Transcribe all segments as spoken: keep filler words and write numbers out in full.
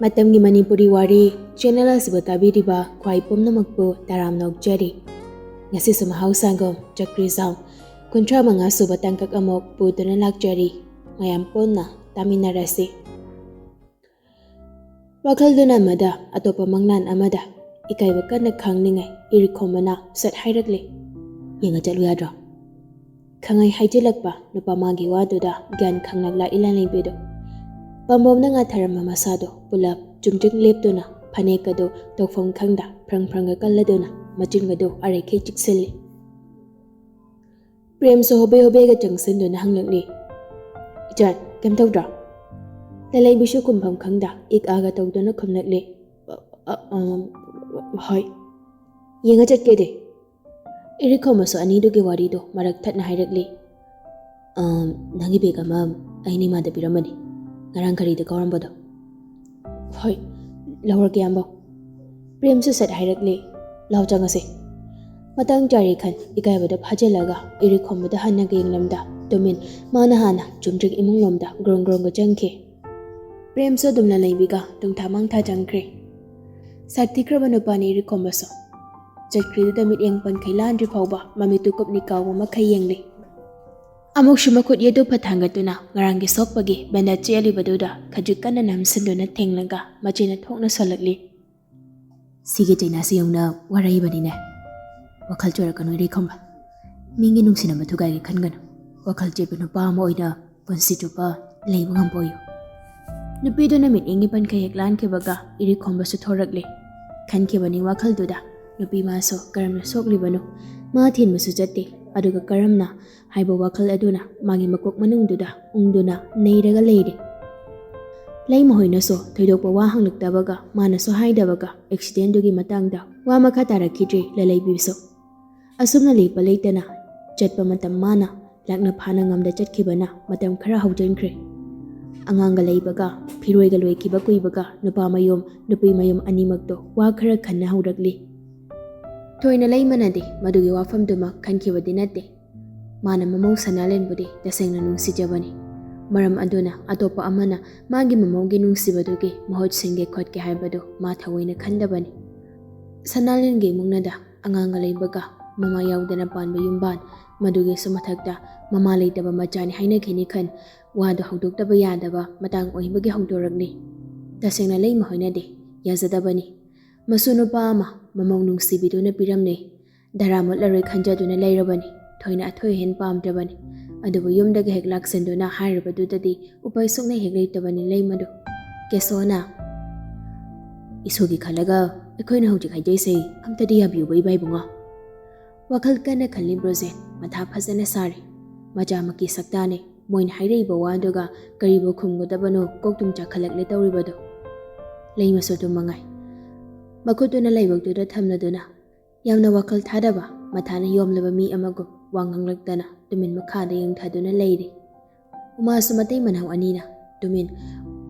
ꯃꯇꯝꯒꯤ ꯃꯅꯤꯄꯨꯔꯤ ꯋꯥꯔꯤ ꯆꯦꯅꯦꯜ ꯑꯁꯤꯕꯨ ꯇꯥꯕꯤꯔꯤꯕ ꯈ꯭ꯋꯥꯏ ꯄꯨꯝꯅꯃꯛꯄꯨ ꯇꯔꯥꯝꯅ ꯑꯣꯛꯆꯔꯤ꯫ ꯉꯁꯤꯁꯨ ꯃꯍꯧꯁꯥꯒꯨꯝ ꯆꯀ꯭ꯔꯤ ꯁꯥꯎ ꯀꯨꯟꯊ꯭ꯔꯥ ꯃꯉꯥ ꯁꯨꯕ ꯇꯥꯡꯀꯛ ꯑꯃꯨꯛ ꯄꯨꯗꯨꯅ ꯂꯥꯛꯆꯔꯤ꯫ ꯃꯌꯥꯝ ꯄꯨꯟꯅ ꯇꯥꯃꯤꯟꯅꯔꯁꯤ꯫ ꯋꯥꯈꯜꯗꯨꯅ ꯑꯃꯗ, ꯑꯇꯣꯞꯄ ꯃꯪꯂꯥꯟ ꯑꯃꯗ, ꯏꯀꯥꯏꯕ ꯀꯟꯅ ꯈꯥꯡꯂꯤꯉꯩ ꯏꯔꯤꯛꯈꯣꯝꯕꯅ ꯁꯠ ꯍꯥꯏꯔꯛꯂꯦ, "ꯌꯦꯡꯉ ꯆꯠꯂꯨ ꯌꯥꯗ꯭ꯔꯣ?" ꯈꯪꯍꯩ ꯍꯥꯏꯖꯤꯜꯂꯛꯄ ꯅꯨꯄꯥ ꯃꯥꯒꯤ ꯋꯥꯗꯨꯗ ꯒ꯭ꯌꯥꯟ ꯈꯪꯂꯛꯂ ꯏꯂꯥꯟ ꯂꯩꯕꯤꯗꯨ꯫ ꯄꯥꯝꯕꯣꯝꯅ ꯉꯥꯊꯔꯝꯕ ꯃꯁꯥꯗꯣ ꯄꯨꯂꯞ ꯆꯨꯝꯗ꯭ꯔꯤꯡ ꯂꯦꯞꯇꯨꯅ ꯐꯅꯦꯛꯀꯗꯨ ꯇꯧꯐꯝ ꯈꯪꯗ ꯐ꯭ꯔꯪ ꯐ꯭ꯔꯪꯒ ꯀꯜꯂꯗꯨꯅ ꯃꯆꯤꯟꯒꯗꯨ ꯑꯔꯩꯈꯩ ꯆꯤꯛꯁꯤꯜꯂꯤ꯫ ꯄ꯭ꯔꯦꯝꯁꯨ ꯍꯣꯕꯦ ꯍꯣꯕꯦꯒ ꯆꯪꯁꯤꯟꯗꯨꯅ ꯍꯪꯂꯛꯂꯤ, "ꯏꯆꯟ, ꯀꯩꯝ ꯇꯧꯗ꯭ꯔꯣ?" ꯂꯂꯩꯕꯤꯁꯨ ꯈꯨꯝꯐꯝ ꯈꯪꯗ ꯏꯛ ꯑꯥꯒ ꯇꯧꯗꯨꯅ ꯈꯨꯝꯂꯛꯂꯤ, "ꯑ, ꯑ, ꯑꯝ, ꯍꯣꯏ꯫ ꯌꯦꯡꯉ ꯆꯠꯀꯦꯗꯤ?" ꯏꯔꯤꯛꯈꯣꯝꯕꯁꯨ ꯑꯅꯤꯗꯨꯒꯤ ꯋꯥꯔꯤꯗꯣ ꯃꯔꯛ ꯊꯠꯅ ꯍꯥꯏꯔꯛꯂꯤ꯫ "ꯑꯝ, ꯅꯪꯒꯤ ꯕꯦꯒ ꯑꯃ ꯑꯩꯅ ꯏꯃꯥꯗ ꯄꯤꯔꯝꯕꯅꯤ, ꯉꯔꯥꯡ ꯒꯥꯔꯤꯗ ꯀꯥꯎꯔꯝꯕꯗꯣ꯫" "ꯍꯣꯏ, ꯂꯧꯔꯒꯦ, ꯏꯌꯥꯝꯕ꯫" ꯄ꯭ꯔꯦꯝꯁꯨ ꯁꯠ ꯍꯥꯏꯔꯛꯂꯦ, "ꯂꯥꯎ ꯆꯪꯉꯁꯦ꯫" ꯃꯇꯥꯡ ꯆꯥꯔꯦ ꯈꯟ ꯏꯀꯥꯏꯕꯗ ꯐꯥꯖꯤꯜꯂꯒ ꯏꯔꯤꯛꯈꯣꯝꯕꯗ ꯍꯟꯅꯒ ꯌꯦꯡꯂꯝꯗ ꯇꯨꯃꯤꯟ ꯃꯥꯅ ꯍꯥꯟꯅ ꯆꯨꯝꯗ꯭ꯔꯤꯡ ꯏꯃꯨꯡꯂꯣꯝꯗ ꯒ꯭ꯔꯣꯡ ꯒ꯭ꯔꯣꯡꯒ ꯆꯪꯈꯤ꯫ ꯄ꯭ꯔꯦꯝꯁꯨ ꯑꯗꯨꯝ ꯂꯂꯩꯕꯤꯒ ꯇꯨꯡꯊꯥ ꯃꯥꯡꯊꯥ ꯆꯪꯈ꯭ꯔꯦ꯫ ꯁꯥꯊꯤꯈ꯭ꯔꯕ ꯅꯨꯄꯥꯅꯤ ꯏꯔꯤꯛꯈꯣꯝꯕꯁꯨ꯫ ꯆꯠꯈ꯭ꯔꯤꯗꯨꯗ ꯃꯤꯠꯌꯦꯡ ꯄꯟꯈꯩ ꯂꯥꯟꯗ꯭ꯔꯤ ꯐꯥꯎꯕ ꯃꯃꯤꯠꯇꯨ ꯀꯨꯞꯅꯤ ꯀꯥꯎꯕ ꯃꯈꯩ ꯌꯦꯡꯂꯤ꯫ ꯑꯃꯨꯛꯁꯨ ꯃꯈꯨꯠ ꯌꯦꯠꯇꯨ ꯐꯠ ꯊꯥꯡꯒꯠꯇꯨꯅ ꯉꯔꯥꯡꯒꯤ ꯁꯣꯛꯄꯒꯤ ꯕꯦꯟꯗꯦꯖ ꯆꯦꯠꯂꯤꯕꯗꯨꯗ ꯈꯖꯤꯛ ꯀꯟꯅ ꯅꯝꯁꯤꯟꯗꯨꯅ ꯊꯦꯡꯂꯒ ꯃꯆꯤꯟꯅ ꯊꯣꯛꯅ ꯁꯣꯜꯂꯛꯂꯤ꯫ "ꯁꯤꯒꯤ ꯆꯩꯅꯥꯁꯤ ꯌꯧꯅ ꯋꯥꯔꯛꯏꯕꯅꯤꯅꯦ꯫ ꯋꯥꯈꯜ ꯆꯣꯏꯔꯛꯀꯅꯨ ꯏꯔꯩꯈꯣꯝꯕ꯫ ꯃꯤꯒꯤ ꯅꯨꯡꯁꯤꯅꯕ ꯊꯨꯒꯥꯏꯒꯦ ꯈꯟꯒꯅꯨ꯫ ꯋꯥꯈꯜ ꯆꯦꯠꯄ ꯅꯨꯄꯥ ꯑꯃ ꯑꯣꯏꯅ ꯄꯨꯟꯁꯤ ꯆꯨꯞꯄ ꯂꯩꯕ ꯉꯝꯕ ꯑꯣꯏꯌꯨ꯫" ꯅꯨꯄꯤꯗꯨꯅ ꯃꯤꯠꯌꯦꯡꯒꯤ ꯄꯟꯈꯩ ꯍꯦꯛ ꯂꯥꯟꯈꯤꯕꯒ ꯏꯔꯤꯛꯈꯣꯝꯕꯁꯨ ꯊꯣꯔꯛꯂꯦ꯫ ꯈꯟꯈꯤꯕꯅꯤ ꯋꯥꯈꯜꯗꯨꯗ ꯅꯨꯄꯤ ꯃꯥꯁꯨ ꯀꯔꯝꯅ ꯁꯣꯛꯂꯤꯕꯅꯣ꯫ ꯃꯥ ꯊꯤꯟꯕꯁꯨ ꯆꯠꯇꯦ, ꯑꯗꯨꯒ ꯀꯔꯝꯅ ꯍꯥꯏꯕ ꯋꯥꯈꯜ ꯑꯗꯨꯅ ꯃꯥꯒꯤ ꯃꯀꯣꯛ ꯃꯅꯨꯡꯗꯨꯗ ꯎꯪꯗꯨꯅ ꯅꯩꯔꯒ ꯂꯩꯔꯦ꯫ ꯂꯩꯃꯍꯣꯏꯅꯁꯨ ꯊꯣꯏꯗꯣꯛꯄ ꯋꯥ ꯍꯪꯂꯛꯇꯕꯒ ꯃꯥꯅꯁꯨ ꯍꯥꯏꯗꯕꯒ ꯑꯦꯛꯁꯤꯗꯦꯟꯗꯨꯒꯤ ꯃꯇꯥꯡꯗ ꯋꯥ ꯃꯈꯥ ꯇꯥꯔꯛꯈꯤꯗ꯭ꯔꯦ ꯂꯂꯩꯕꯤꯁꯨ꯫ ꯑꯁꯨꯝꯅ ꯂꯦꯞꯄ ꯂꯩꯇꯅ ꯆꯠꯄ ꯃꯇꯝ ꯃꯥꯅ ꯂꯥꯛꯅ ꯐꯥꯅ ꯉꯝꯗ ꯆꯠꯈꯤꯕꯅ ꯃꯇꯝ ꯈꯔ ꯍꯧꯖꯤꯟꯈ꯭ꯔꯦ꯫ ꯑꯉꯥꯡꯒ ꯂꯩꯕꯒ ꯐꯤꯔꯣꯏꯒ ꯂꯣꯏꯈꯤꯕ ꯀꯨꯏꯕꯒ ꯅꯨꯄꯥ ꯃꯌꯨꯝ ꯅꯨꯄꯤ ꯃꯌꯨꯝ ꯑꯅꯤꯃꯛꯇꯣ ꯋꯥ ꯈꯔ ꯈꯟꯅ ꯍꯧꯔꯛꯂꯤ꯫ ꯊꯣꯏꯅ ꯂꯩꯃꯅꯗꯤ ꯃꯗꯨꯒꯤ ꯋꯥꯐꯝꯗꯨꯃꯛ ꯈꯟꯈꯤꯕꯗꯤ ꯅꯠꯇꯦ꯫ ꯃꯥꯅ ꯃꯃꯧ ꯁꯅꯥꯂꯦꯟꯕꯨꯗꯤ ꯇꯁꯦꯡꯅ ꯅꯨꯡꯁꯤꯖꯕꯅꯤ꯫ ꯃꯔꯝ ꯑꯗꯨꯅ ꯑꯇꯣꯞꯄ ꯑꯃꯅ ꯃꯥꯒꯤ ꯃꯃꯧꯒꯤ ꯅꯨꯡꯁꯤꯕꯗꯨꯒꯤ ꯃꯍꯨꯠ ꯁꯤꯟꯒꯦ ꯈꯣꯠꯀꯦ ꯍꯥꯏꯕꯗꯨ ꯃꯥ ꯊꯑꯣꯏꯅ ꯈꯟꯗꯕꯅꯤ꯫ ꯁꯅꯥꯂꯦꯟꯒꯤ ꯏꯃꯨꯡꯅꯗ ꯑꯉꯥꯡꯒ ꯂꯩꯕꯒ ꯃꯃꯥ ꯌꯥꯎꯗꯅ ꯄꯥꯟꯕ ꯌꯨꯝꯕꯥꯟ, ꯃꯗꯨꯒꯤꯁꯨ ꯃꯊꯛꯇ ꯃꯃꯥ ꯂꯩꯇꯕ ꯃꯆꯥꯅꯤ ꯍꯥꯏꯅꯈꯤꯅꯤ ꯈꯟ ꯋꯥꯗꯨ ꯍꯧꯗꯣꯛꯇꯕ ꯌꯥꯗꯕ ꯃꯇꯥꯡ ꯑꯣꯏꯕꯒꯤ ꯍꯧꯗꯣꯔꯛꯂꯤ꯫ ꯇꯁꯦꯡꯅ ꯂꯩꯃ ꯍꯣꯏꯅꯗꯤ ꯌꯥꯖꯗꯕꯅꯤ꯫ ꯃꯁꯨ ꯅꯨꯄꯥ ꯑꯃ ꯃꯃꯧ ꯅꯨꯡꯁꯤꯕꯤꯗꯨꯅ ꯄꯤꯔꯝꯂꯦ꯫ ꯙꯔꯥ ꯃꯨꯠꯂꯔꯣꯏ ꯈꯟꯖꯗꯨꯅ ꯂꯩꯔꯕꯅꯤ꯫ ꯊꯣꯏꯅ ꯑꯊꯣꯏ ꯑꯍꯦꯟ ꯄꯥꯝꯗ꯭ꯔꯕꯅꯤ꯫ ꯑꯗꯨꯕꯨ ꯌꯨꯝꯗꯒꯤ ꯍꯦꯛ ꯂꯥꯛꯁꯤꯟꯗꯨꯅ ꯍꯥꯏꯔꯤꯕꯗꯨꯗꯗꯤ ꯎꯄꯥꯏ ꯁꯨꯛꯂꯩ ꯍꯦꯛ ꯂꯩꯇꯕꯅꯤ ꯂꯩꯃꯗꯨ꯫ ꯀꯦꯁꯣꯅ, "ꯏꯁꯣꯒꯤ ꯈꯜꯂꯒ ꯑꯩꯈꯣꯏꯅ ꯍꯧꯖꯤꯛ ꯍꯥꯏꯖꯩꯁꯦ ꯑꯝꯇꯗꯤ ꯌꯥꯕꯤꯌꯨꯕ ꯏꯕꯥ ꯏꯕꯨꯡꯉꯣ꯫" ꯋꯥꯈꯜ ꯀꯟꯅ ꯈꯜꯂꯤ ꯕ꯭ꯔꯣꯖꯦꯟ꯫ ꯃꯊꯥ ꯐꯖꯅ ꯁꯥꯔꯤ꯫ ꯃꯆꯥꯃꯛꯀꯤ ꯁꯛꯇꯥꯅꯦ꯫ ꯃꯣꯏꯅ ꯍꯥꯏꯔꯛꯏꯕ ꯋꯥꯗꯨꯒ ꯀꯔꯤꯕꯨ ꯈꯨꯝꯒꯗꯕꯅꯣ ꯀꯣꯛꯇꯨꯝ ꯆꯥꯈꯠꯂꯛꯂꯦ ꯇꯧꯔꯤꯕꯗꯣ꯫ ꯂꯩꯃꯁꯨ ꯑꯗꯨꯝ ꯃꯉꯥꯏ꯫ ꯃꯈꯨꯠꯇꯨꯅ ꯂꯥꯏꯕꯛꯇꯨꯗ ꯊꯝꯂꯗꯨꯅ ꯌꯥꯝꯅ ꯋꯥꯈꯜ ꯊꯥꯗꯕ, ꯃꯊꯥꯅ ꯌꯣꯝꯂꯕ ꯃꯤ ꯑꯃꯒꯨꯝ ꯋꯥ ꯉꯥꯡꯂꯛꯇꯅ ꯇꯨꯃꯤꯟ ꯃꯈꯥꯗ ꯌꯦꯡꯊꯗꯨꯅ ꯂꯩꯔꯤ꯫ ꯎꯃꯥꯁꯨ ꯃꯇꯩ ꯃꯅꯥꯎ ꯑꯅꯤꯅ ꯇꯨꯃꯤꯟ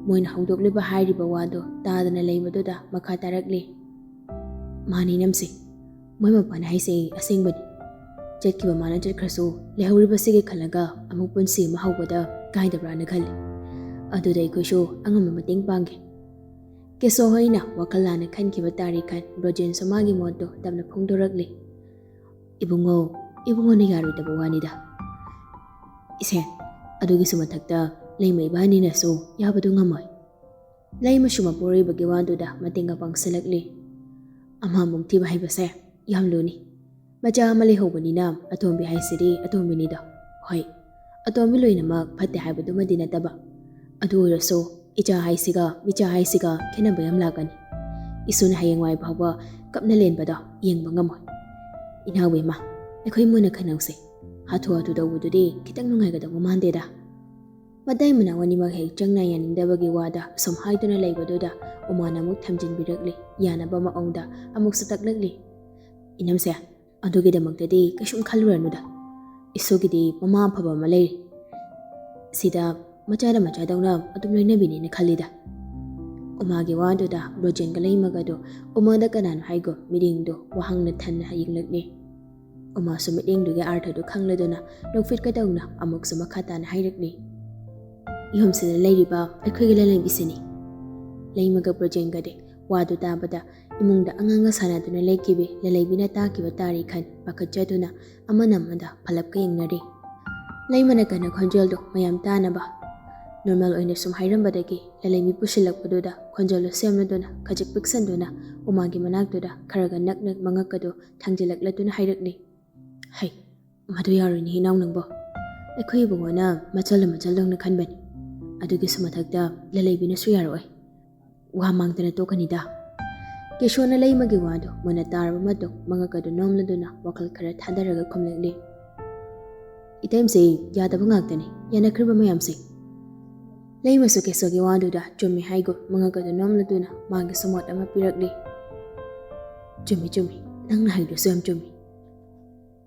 ꯃꯣꯏꯅ ꯍꯧꯗꯣꯛꯂꯤꯕ ꯍꯥꯏꯔꯤꯕ ꯋꯥꯗꯣ ꯇꯥꯗꯅ ꯂꯩꯕꯗꯨꯗ ꯃꯈꯥ ꯇꯥꯔꯛꯂꯤ꯫ "ꯃꯥꯅꯤ ꯏꯅꯝꯁꯦ, ꯃꯣꯏ ꯃꯄꯥꯅ ꯍꯥꯏꯁꯦ ꯑꯁꯦꯡꯕꯅꯤ꯫ ꯆꯠꯈꯤꯕ ꯃꯥꯅ ꯆꯠꯈ꯭ꯔꯁꯨ ꯂꯩꯍꯧꯔꯤꯕꯁꯤꯒꯤ ꯈꯜꯂꯒ ꯑꯃꯨꯛ ꯄꯨꯟꯁꯤ ꯑꯃ ꯍꯧꯕꯗ ꯀꯥꯏꯗꯕ꯭ꯔꯥꯅ ꯈꯜꯂꯤ꯫ ꯑꯗꯨꯗ ꯑꯩꯈꯣꯏꯁꯨ ꯑꯉꯝꯕ ꯃꯇꯦꯡ ꯄꯥꯡꯒꯦ꯫" ꯀꯦꯁꯣ ꯍꯣꯏꯅ ꯋꯥꯈꯜ ꯂꯥꯟꯅ ꯈꯟꯈꯤꯕ ꯇꯥꯔꯤ ꯈꯟ ꯕ꯭ꯔꯣꯖꯦꯟꯁꯨ ꯃꯥꯒꯤ ꯃꯣꯠꯇꯣ ꯇꯞꯅ ꯐꯣꯡꯗꯣꯔꯛꯂꯤ꯫ "ꯏꯕꯨꯡꯉꯣ, ꯏꯕꯨꯡꯉꯣꯅ ꯌꯥꯔꯣꯏꯗꯕ ꯋꯥꯅꯤꯗ ꯏꯁꯦ꯫ ꯑꯗꯨꯒꯤꯁꯨ ꯃꯊꯛꯇ ꯂꯩꯃ ꯏꯕꯥꯅꯤꯅꯁꯨ ꯌꯥꯕꯗꯨ ꯉꯝꯃꯣꯏ꯫" ꯂꯩꯃꯁꯨ ꯃꯄꯨꯔꯣꯏꯕꯒꯤ ꯋꯥꯗꯨꯗ ꯃꯇꯦꯡꯒ ꯄꯥꯡꯁꯤꯜꯂꯛꯂꯤ꯫ "ꯑꯃ ꯑꯃꯨꯛ ꯊꯤꯕ ꯍꯥꯏꯕꯁꯦ ꯌꯥꯝ ꯂꯨꯅꯤ꯫ ꯃꯆꯥ ꯑꯃ ꯂꯩꯍꯧꯕꯅꯤꯅ ꯑꯇꯣꯝꯕꯤ ꯍꯥꯏꯁꯤꯗꯤ ꯑꯇꯣꯝꯕꯤꯅꯤꯗꯣ꯫ ꯍꯣꯏ, ꯑꯇꯣꯝꯕꯤ ꯂꯣꯏꯅꯃꯛ ꯐꯠꯇꯦ ꯍꯥꯏꯕꯗꯨꯃꯗꯤ ꯅꯠꯇꯕ꯫ ꯑꯗꯨ ꯑꯣꯏꯔꯁꯨ ꯏꯆꯥ ꯍꯥꯏꯁꯤꯒ ꯃꯤꯆꯥ ꯍꯥꯏꯁꯤꯒ ꯈꯦꯠꯅꯕ ꯌꯥꯝ ꯂꯥꯛꯀꯅꯤ꯫ ꯏꯁꯨꯅ ꯍꯌꯦꯡꯋꯥꯏ ꯐꯥꯎꯕ ꯀꯞꯅ ꯂꯦꯟꯕꯗꯣ ꯌꯦꯡꯕ ꯉꯝꯃꯣꯏ꯫ ꯏꯅꯥꯎꯕꯤ ꯑꯃ, ꯑꯩꯈꯣꯏ ꯃꯨꯟꯅ ꯈꯟꯅꯧꯁꯦ꯫ ꯍꯥꯊꯨ ꯍꯥꯊꯨ ꯇꯧꯕꯗꯨꯗꯤ ꯈꯤꯇꯪ ꯅꯨꯡꯉꯥꯏꯒꯗꯧꯕ ꯃꯥꯟꯗꯦꯗ꯫" ꯃꯇꯩ ꯃꯅꯥꯎ ꯑꯅꯤꯃꯛ ꯍꯦꯛ ꯆꯪꯅ ꯌꯥꯅꯤꯡꯗꯕꯒꯤ ꯋꯥꯗ ꯁꯨꯝ ꯍꯥꯏꯗꯨꯅ ꯂꯩꯕꯗꯨꯗ ꯎꯃꯥꯅ ꯑꯃꯨꯛ ꯊꯝꯖꯤꯟꯕꯤꯔꯛꯂꯤ꯫ ꯌꯥꯅꯕ ꯃꯑꯣꯡꯗ ꯑꯃꯨꯛꯁꯨ ꯇꯛꯂꯛꯂꯤ꯫ "ꯏꯅꯝꯁꯦ, ꯑꯗꯨꯒꯤꯗꯃꯛꯇꯗꯤ ꯀꯩꯁꯨꯝ ꯈꯜꯂꯨꯔꯅꯨꯗ꯫ ꯏꯁꯨꯒꯤꯗꯤ ꯃꯃꯥ ꯑꯐꯕ ꯑꯃ ꯂꯩꯔꯤ꯫ ꯁꯤꯗ ꯃꯆꯥꯗ ꯃꯆꯥꯗꯧꯅ ꯑꯗꯨꯝ ꯂꯣꯏꯅꯕꯤꯅꯦꯅ ꯈꯜꯂꯤꯗ꯫" ꯎꯃꯥꯒꯤ ꯋꯥꯗꯨꯗ ꯕ꯭ꯔꯣꯖꯦꯟꯒ ꯂꯩꯃꯒꯗꯨ ꯎꯃꯥꯗ ꯀꯅꯥꯅꯣ ꯍꯥꯏꯒꯨꯝ ꯃꯤꯠꯌꯦꯡꯗꯨ ꯋꯥꯍꯪꯅ ꯊꯟꯅ ꯌꯦꯡꯂꯛꯂꯤ꯫ ꯎꯃꯥꯁꯨ ꯃꯤꯠꯌꯦꯡꯗꯨꯒꯤ ꯑꯥꯔꯊꯗꯨ ꯈꯪꯂꯗꯨꯅ ꯅꯣꯛꯐꯦꯠꯀꯗꯧꯅ ꯑꯃꯨꯛꯁꯨ ꯃꯈꯥ ꯇꯥꯅ ꯍꯥꯏꯔꯛꯂꯤ꯫ ꯌꯨꯝꯁꯤꯗ ꯂꯩꯔꯤꯕ ꯑꯩꯈꯣꯏꯒꯤ ꯂꯂꯩꯕꯤꯁꯤꯅꯤ꯫ ꯂꯩꯃꯒ ꯕ꯭ꯔꯖꯦꯟꯒꯗꯤ ꯋꯥꯗꯨ ꯇꯥꯕꯗ ꯏꯃꯨꯡꯗ ꯑꯉꯥꯡꯒ ꯁꯥꯟꯅꯗꯨꯅ ꯂꯩꯈꯤꯕꯤ ꯂꯂꯩꯕꯤꯅ ꯇꯥꯈꯤꯕ ꯇꯥꯔꯤ ꯈꯟ ꯄꯥꯈꯠꯆꯗꯨꯅ ꯑꯃꯅ ꯑꯃꯗ ꯐꯂꯞꯀ ꯌꯦꯡꯅꯔꯤ꯫ ꯂꯩꯃꯅ ꯀꯟꯅ ꯈꯣꯟꯖꯦꯜꯗꯨ ꯃꯌꯥꯝ ꯇꯥꯅꯕ ꯅꯣꯔꯃꯦꯜ ꯑꯣꯏꯅ ꯁꯨꯝ ꯍꯥꯏꯔꯝꯕꯗꯒꯤ ꯂꯂꯩꯕꯤ ꯄꯨꯁꯤꯜꯂꯛꯄꯗꯨꯗ ꯈꯣꯟꯖꯦꯜꯗꯨ ꯁꯦꯝꯂꯗꯨꯅ ꯈꯖꯤꯛ ꯄꯤꯛꯁꯟꯗꯨꯅ ꯎꯃꯥꯒꯤ ꯃꯅꯥꯛꯇꯨꯗ ꯈꯔꯒ ꯅꯛ ꯅꯛ ꯃꯉꯛꯀꯗꯨ ꯊꯥꯡꯖꯤꯜꯂꯛꯂꯗꯨꯅ ꯍꯥꯏꯔꯛꯂꯤ꯫ ꯍꯩ, ꯃꯗꯨ ꯌꯥꯔꯣꯏꯅꯦ ꯏꯅꯥꯎ ꯅꯪꯕꯣ꯫ ꯑꯩꯈꯣꯏ ꯏꯕꯨꯡꯉꯣꯅ ꯃꯆꯜ ꯃꯆꯜꯗꯧꯅ ꯈꯟꯕꯅꯤ꯫ ꯑꯗꯨꯒꯤꯁꯨ ꯃꯊꯛꯇ ꯂꯂꯩꯕꯤꯅꯁꯨ ꯌꯥꯔꯛꯑꯣꯏ꯫ ꯋꯥ ꯃꯥꯡꯗꯅ ꯇꯣꯛꯀꯅꯤꯗ꯫ ꯀꯦꯁꯣꯅ ꯂꯩꯃꯒꯤ ꯋꯥꯗꯨ ꯃꯨꯟꯅ ꯇꯥꯔꯕ ꯃꯇꯨꯡ ꯃꯉꯛ ꯑꯗꯨ ꯅꯣꯝꯂꯗꯨꯅ ꯋꯥꯈꯜ ꯈꯔ ꯊꯥꯗꯔꯒ ꯈꯨꯝꯂꯛꯂꯤ꯫ ꯏꯇꯩꯃꯁꯦ ꯌꯥꯗꯕ ꯉꯥꯛꯇꯅꯤ, ꯌꯥꯅꯈ꯭ꯔꯤꯕ ꯃꯌꯥꯝꯁꯦ꯫ ꯂꯩꯃꯁꯨ ꯀꯦꯁꯣꯒꯤ ꯋꯥꯗꯨꯗ ꯆꯨꯝꯃꯤ ꯍꯥꯏꯒꯨꯝ ꯃꯉꯛ ꯑꯗꯨ ꯅꯣꯝꯂꯗꯨꯅ ꯃꯥꯒꯤꯁꯨ ꯃꯣꯠ ꯑꯃ ꯄꯤꯔꯛꯂꯤ꯫ ꯆꯨꯝꯃꯤ, ꯆꯨꯝꯃꯤ, ꯅꯪꯅ ꯍꯥꯏꯗꯨꯁꯨ ꯌꯥꯝ ꯆꯨꯝꯃꯤ꯫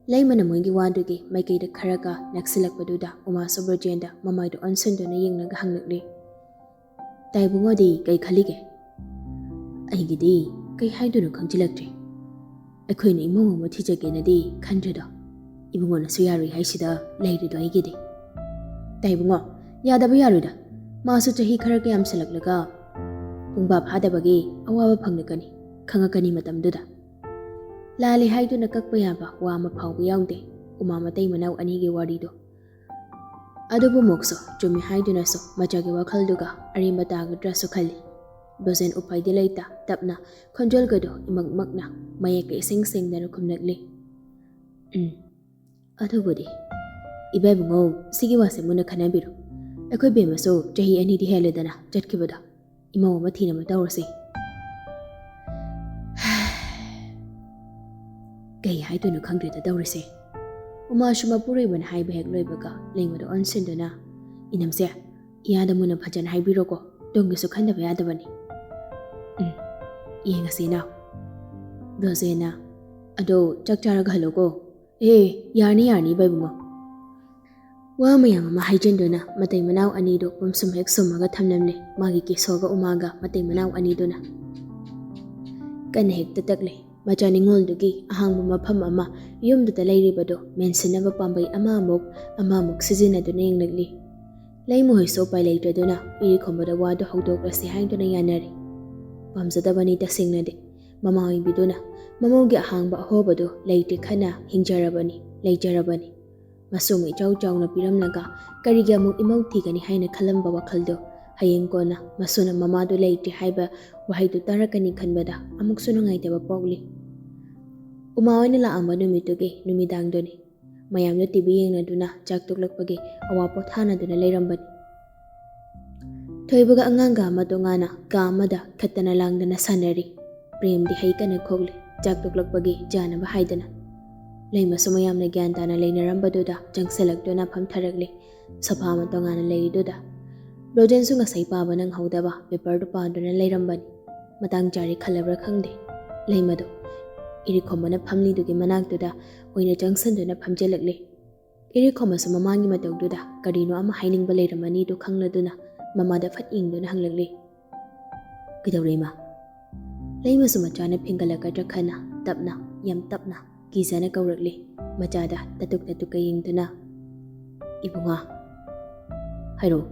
ꯂꯩꯃꯅ ꯃꯣꯏꯒꯤ ꯋꯥꯗꯨꯒꯤ ꯃꯥꯏꯀꯩꯗ ꯈꯔꯒ ꯅꯛꯁꯤꯜꯂꯛꯄꯗꯨꯗ ꯎꯃꯥꯁꯨ ꯕ꯭ꯔꯖꯦꯟꯗ ꯃꯃꯥꯏꯗꯨ ꯑꯣꯟꯁꯤꯟꯗꯨꯅ ꯌꯦꯡꯂꯒ ꯍꯪꯂꯛꯂꯤ꯫ ꯇꯥꯏꯕꯨꯡꯉꯣꯗꯤ ꯀꯩ ꯈꯜꯂꯤꯒꯦ? ꯑꯩꯒꯤꯗꯤ ꯀꯩ ꯍꯥꯏꯗꯣꯏꯅꯣ ꯈꯪꯖꯤꯜꯂꯛꯇ꯭ꯔꯦ꯫ ꯑꯩꯈꯣꯏꯅ ꯏꯃꯧ ꯑꯃ ꯊꯤꯖꯒꯦꯅꯗꯤ ꯈꯟꯗ꯭ꯔꯦꯗꯣ꯫ ꯏꯕꯨꯡꯉꯣꯅꯁꯨ ꯌꯥꯔꯣꯏ ꯍꯥꯏꯁꯤꯗ ꯂꯩꯔꯤꯗꯣ ꯑꯩꯒꯤꯗꯤ꯫ ꯇꯥꯏꯕꯨꯡꯉꯣ, ꯌꯥꯗꯕ ꯌꯥꯔꯣꯏꯗ꯫ ꯃꯥꯁꯨ ꯆꯍꯤ ꯈꯔ ꯀꯌꯥꯝꯁꯜꯂꯛꯂꯒ ꯄꯨꯡꯕꯥ ꯐꯥꯗꯕꯒꯤ ꯑꯋꯥꯕ ꯐꯪꯂꯛꯀꯅꯤ, ꯈꯪꯉꯛꯀꯅꯤ ꯃꯇꯝꯗꯨꯗ꯫ ꯂꯥꯜꯂꯦ ꯍꯥꯏꯗꯨꯅ ꯀꯛꯄ ꯌꯥꯕ ꯋꯥ ꯑꯃ ꯐꯥꯎꯕ ꯌꯥꯎꯗꯦ ꯎꯃꯥ ꯃꯇꯩ ꯃꯅꯥꯎ ꯑꯅꯤꯒꯤ ꯋꯥꯔꯤꯗꯣ꯫ ꯑꯗꯨꯕꯨ ꯃꯣꯛꯁꯨ ꯆꯨꯝꯃꯤ ꯍꯥꯏꯗꯨꯅꯁꯨ ꯃꯆꯥꯒꯤ ꯋꯥꯈꯜꯗꯨꯒ ꯑꯔꯦꯝꯕ ꯇꯥꯒꯗ꯭ꯔꯥꯁꯨ ꯈꯜꯂꯤ꯫ ꯕ꯭ꯔꯖꯦꯟ ꯎꯄꯥꯏꯗꯤ ꯂꯩꯇ ꯇꯞꯅ ꯈꯣꯟꯖꯦꯜꯒꯗꯣ ꯏꯃꯛ ꯃꯛꯅ ꯃꯌꯦꯛꯀ ꯏꯁꯦꯡ ꯁꯦꯡꯗꯅ ꯈꯨꯝꯂꯛꯂꯤ꯫ ꯎꯝ, ꯑꯗꯨꯕꯨꯗꯤ꯫ ꯏꯕꯥꯏꯕꯨꯡꯉꯣ, ꯁꯤꯒꯤ ꯋꯥꯁꯦ ꯃꯨꯟꯅ ꯈꯟꯅꯕꯤꯔꯣ꯫ ꯑꯩꯈꯣꯏ ꯕꯦꯝꯃꯁꯨ ꯆꯍꯤ ꯑꯅꯤꯗꯤ ꯍꯦꯜꯂꯦꯗꯅ ꯆꯠꯈꯤꯕꯗꯣ꯫ ꯏꯃꯧ ꯑꯃ ꯊꯤꯅꯕ ꯇꯧꯔꯁꯤ꯫ ꯀꯩ ꯍꯥꯏꯗꯣꯏꯅꯣ ꯈꯪꯗ꯭ꯔꯦꯗ ꯇꯧꯔꯤꯁꯦ꯫ ꯎꯃꯥꯁꯨ ꯃꯄꯨꯔꯣꯏꯕꯅ ꯍꯥꯏꯕ ꯍꯦꯛ ꯂꯣꯏꯕꯒ ꯂꯩꯃꯗ ꯑꯣꯟꯁꯤꯟꯗꯨꯅ, "ꯏꯅꯝꯁꯦ, ꯏꯌꯥꯗ ꯃꯨꯟꯅ ꯐꯖꯅ ꯍꯥꯏꯕꯤꯔꯣꯀꯣ, ꯇꯨꯡꯒꯤꯁꯨ ꯈꯟꯗꯕ ꯌꯥꯗꯕꯅꯤ꯫" "ꯎꯝ, ꯌꯦꯡꯉꯁꯤ ꯏꯅꯥꯎ꯫" ꯕ꯭ꯔꯣꯖꯦꯟꯅ, "ꯑꯗꯣ ꯆꯥꯛ ꯆꯥꯔꯒ ꯍꯜꯂꯣꯀꯣ꯫" "ꯑꯦ, ꯌꯥꯔꯅꯤ, ꯌꯥꯔꯅꯤ, ꯏꯕꯥꯏꯕꯨꯡꯉꯣ꯫" ꯋꯥ ꯃꯌꯥꯝ ꯑꯃ ꯍꯥꯏꯖꯤꯟꯗꯨꯅ ꯃꯇꯩ ꯃꯅꯥꯎ ꯑꯅꯤꯗꯨ ꯄꯨꯝꯁꯨꯝ ꯍꯦꯛ ꯁꯨꯝꯃꯒ ꯊꯝꯂꯝꯂꯦ ꯃꯥꯒꯤ ꯀꯦꯁꯣꯒ ꯎꯃꯥꯒ ꯃꯇꯩ ꯃꯅꯥꯎ ꯑꯅꯤꯗꯨꯅ꯫ ꯀꯟꯅ ꯍꯦꯛꯇ ꯇꯛꯂꯦ꯫ ꯃꯆꯥ ꯅꯤꯉꯣꯜꯗꯨꯒꯤ ꯑꯍꯥꯡꯕ ꯃꯐꯝ ꯑꯃ ꯌꯨꯝꯗꯨꯗ ꯂꯩꯔꯤꯕꯗꯨ ꯃꯦꯟꯁꯤꯟꯅꯕ ꯄꯥꯝꯕꯩ ꯑꯃꯃꯨꯛ ꯑꯃꯃꯨꯛ ꯁꯤꯖꯤꯟꯅꯗꯨꯅ ꯌꯦꯡꯂꯛꯂꯤ꯫ ꯂꯩꯃꯍꯣꯏꯁꯨ ꯎꯄꯥꯏ ꯂꯩꯇ꯭ꯔꯗꯨꯅ ꯏꯔꯤꯈꯣꯝꯕꯗ ꯋꯥꯗꯨ ꯍꯧꯗꯣꯛꯂꯁꯤ ꯍꯥꯏꯗꯨꯅ ꯌꯥꯅꯔꯤ꯫ ꯄꯥꯝꯖꯗꯕꯅꯤ ꯇꯁꯦꯡꯅꯗꯤ꯫ ꯃꯃꯥ ꯑꯣꯏꯕꯤꯗꯨꯅ ꯃꯃꯧꯒꯤ ꯑꯍꯥꯡꯕ ꯑꯍꯣꯕꯗꯨ ꯂꯩꯇ꯭ꯔꯦ ꯈꯟꯅ ꯍꯤꯡꯖꯔꯕꯅꯤ, ꯂꯩꯖꯔꯕꯅꯤ꯫ ꯃꯁꯨ ꯑꯃꯨꯛ ꯏꯆꯥꯎ ꯆꯥꯎꯅ ꯄꯤꯔꯝꯂꯒ ꯀꯔꯤꯒꯤ ꯑꯃꯨꯛ ꯏꯃꯧ ꯊꯤꯒꯅꯤ ꯍꯥꯏꯅ ꯈꯜꯂꯝꯕ ꯋꯥꯈꯜꯗꯨ ꯍꯌꯦꯡ ꯀꯣꯟꯅ ꯃꯁꯨꯅ ꯃꯃꯥꯗꯨ ꯂꯩꯇ꯭ꯔꯦ ꯍꯥꯏꯕ ꯋꯥꯍꯩꯗꯨ ꯇꯥꯔꯛꯀꯅꯤ ꯈꯟꯕꯗ ꯑꯃꯨꯛꯁꯨ ꯅꯨꯡꯉꯥꯏꯇꯕ ꯄꯣꯛꯂꯤ꯫ ꯎꯃꯥ ꯑꯣꯏꯅ ꯂꯥꯛꯑꯝꯕ ꯅꯨꯃꯤꯠꯇꯨꯒꯤ ꯅꯨꯃꯤꯗꯥꯡꯗꯨꯅꯤ꯫ ꯃꯌꯥꯝꯗꯨ ꯇꯤ ꯚꯤ ꯌꯦꯡꯅꯗꯨꯅ ꯆꯥꯛ ꯇꯣꯛꯂꯛꯄꯒꯤ ꯑꯋꯥ ꯄꯣꯊꯥꯅꯗꯨꯅ ꯂꯩꯔꯝꯕꯅꯤ꯫ ꯊꯣꯏꯕꯒ ꯑꯉꯥꯡꯒ ꯑꯃ ꯇꯣꯉꯥꯟꯅ ꯀꯥ ꯑꯃꯗ ꯈꯠꯇꯅ ꯂꯥꯡꯗꯅ ꯁꯥꯟꯅꯔꯤ꯫ ꯄ꯭ꯔꯦꯝꯗꯤ ꯍꯩ ꯀꯟꯅ ꯈꯣꯛꯂꯤ, ꯆꯥꯛ ꯇꯣꯛꯂꯛꯄꯒꯤ ꯆꯥꯅꯕ ꯍꯥꯏꯗꯅ꯫ ꯂꯩꯃꯁꯨ ꯃꯌꯥꯝꯅ ꯒ꯭ꯌꯥꯟ ꯇꯥꯅ ꯂꯩꯅꯔꯝꯕꯗꯨꯗ ꯆꯪꯁꯤꯜꯂꯛꯇꯨꯅ ꯐꯝꯊꯔꯛꯂꯤ꯫ ꯁꯣꯐꯥ ꯑꯃ ꯇꯣꯉꯥꯟꯅ ꯂꯩꯔꯤꯗꯨꯗ꯫ ꯕ꯭ꯔꯣꯖꯦꯟꯁꯨ ꯉꯁꯥꯏ ꯄꯥꯕ ꯅꯪꯍꯧꯗꯕ ꯄꯦꯄꯔꯗꯨ ꯄꯥꯗꯨꯅ ꯂꯩꯔꯝꯕꯅꯤ꯫ ꯃꯇꯥꯡ ꯆꯥꯔꯦ ꯈꯜꯂꯕ꯭ꯔꯥ ꯈꯪꯗꯦ, ꯂꯩꯃꯗꯣ ꯏꯔꯤꯈꯣꯝꯕꯅ ꯐꯝꯂꯤꯗꯨꯒꯤ ꯃꯅꯥꯛꯇꯨꯗ ꯑꯣꯏꯅ ꯆꯪꯁꯤꯟꯗꯨꯅ ꯐꯝꯖꯤꯜꯂꯛꯂꯤ꯫ ꯏꯔꯤꯈꯣꯝꯕꯁꯨ ꯃꯃꯥꯡꯒꯤ ꯃꯇꯧꯗꯨꯗ ꯀꯔꯤꯅꯣ ꯑꯃ ꯍꯥꯏꯅꯤꯡꯕ ꯂꯩꯔꯝꯃꯅꯤꯗꯨ ꯈꯪꯂꯗꯨꯅ ꯃꯃꯥꯗ ꯐꯠ ꯌꯦꯡꯗꯨꯅ ꯍꯪꯂꯛꯂꯤ, "ꯀꯩꯗꯧꯔꯦ, ꯏꯃꯥ?" ꯂꯩꯃꯁꯨ ꯃꯆꯥꯅ ꯐꯦꯡꯒꯠꯂꯛꯀꯗ꯭ꯔꯥ ꯈꯟꯅ ꯇꯞꯅ, ꯌꯥꯝ ꯇꯞꯅ, ꯀꯤꯖꯅ ꯀꯧꯔꯛꯂꯤ꯫ ꯃꯆꯥꯗ ꯇꯇꯨꯛ ꯇꯇꯨꯛꯀ ꯌꯦꯡꯗꯨꯅ, "ꯏꯕꯨꯡꯉꯣ, ꯍꯥꯏꯔꯛꯑꯣ꯫"